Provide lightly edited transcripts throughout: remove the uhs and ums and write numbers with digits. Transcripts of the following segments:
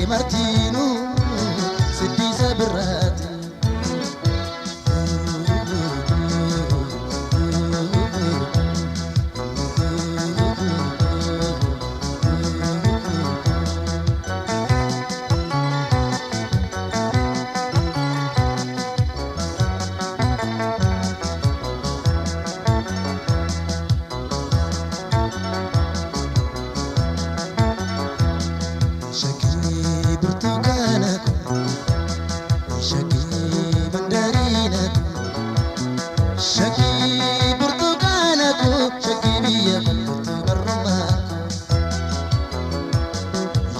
martinuu siddiisa birraati. Shakkii burtukaana koo, shakkii mandariina koo, shakkii burtukaana koo, shakkii biyya kootu barrumaa koo.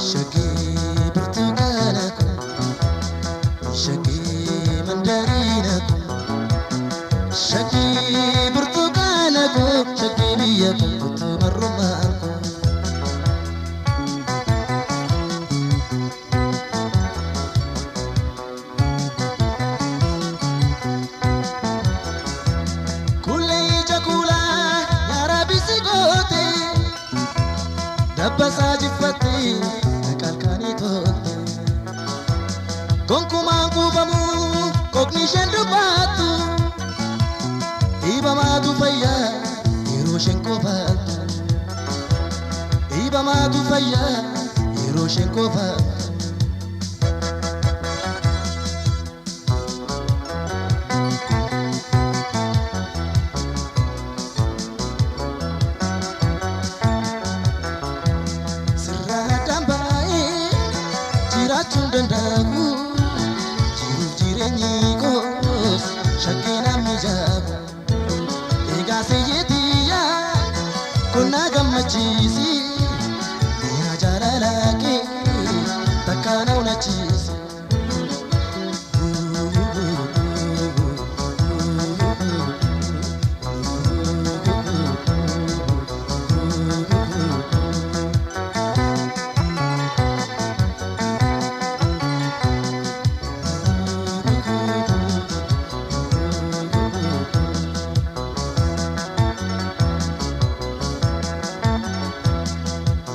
Shakkii burtukaana koo, shakkii mandariina koo, shakkii burtukaana koo, shakkii biyya kootu barrumaa koo. Kuulee ija kuulaa yaara bisi goote dabbasaa jiffatte qalqanii tolte. Gonkumaan kuufamu kookni isheen dubbattu dhiibamaatu fayyaa yeroo isheen kofaltu. Dhiibamaatu fayyaa yeroo isheen kofaltu. Sirraa dambaa'ee jiraachuun danda'u jiruuf jireenyi koos shakkii namni jaabu. Egaa seeyyeetiyyaa kun na gammachiisi mi'a jaalalaa kee takka na hunachiisi.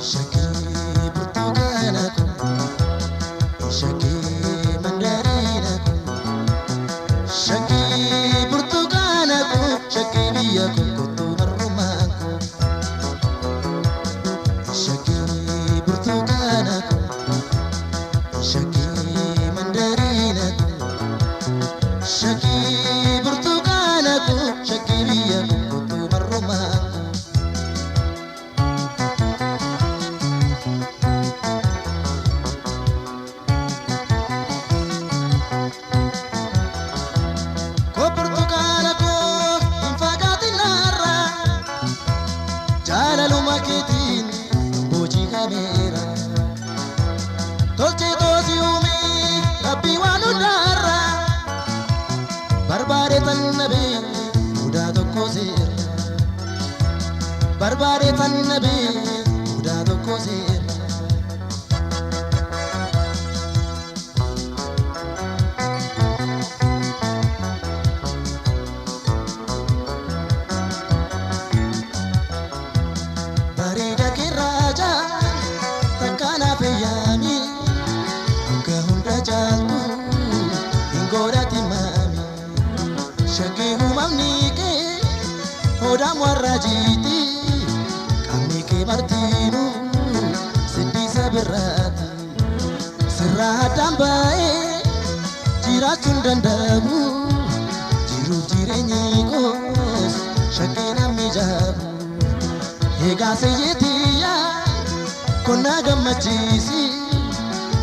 Shakkii burtukaana koo, shakkii mandariina koo, shakkii burtukaana koo, shakkii biyya koo kottu barrumaa koo. Shakkii burtukaana koo, shakkii mandariina koo, shakkii burtukaana koo, shakkii biyya koo kottu barrumaa koo. Koo burtukaana koo hin fagaatin narraa jaalaluma keetiin booji'ameera. Tolchee toosii uumee rabbii waan hundaarraa barbaade tan nabee mudaa tokko seera. Barbaade tan nabee mudaa tokko seera. Bareeda keerraa takka naaf eeyyaami akka hunda caaltu hin godhati maami. Shakkii uumamni kee hodhaan warra jiiti qaamni kee martinuu siddiisa birraati. Sirraa addaan baa'ee jiraachuun danda'amu jiruuf jireenyi koos shakkii namni jaabu. Egaa seeyyeetiyyaa kun na gammachiisi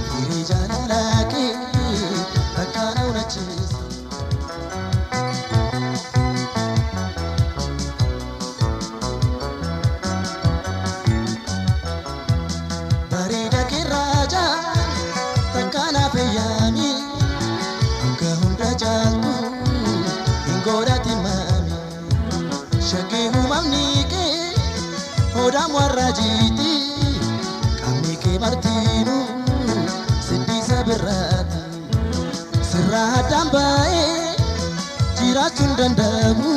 firii jaalalaa kee takka na hunachiisi. Bareeda keerraa takka naaf eeyyaami akka hunda caaltu hin godhati maami. Shakkii uumamni kee hodhaan warra jiiti qaamni kee martinuu siddiisa birraati. Sirraa addaan baa'ee jiraachuun danda'amu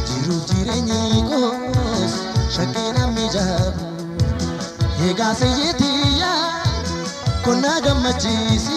jiruuf jireenyi koos shakkii namni jaabu. Egaa seeyyeetiyyaa kun na Na gammachiisi.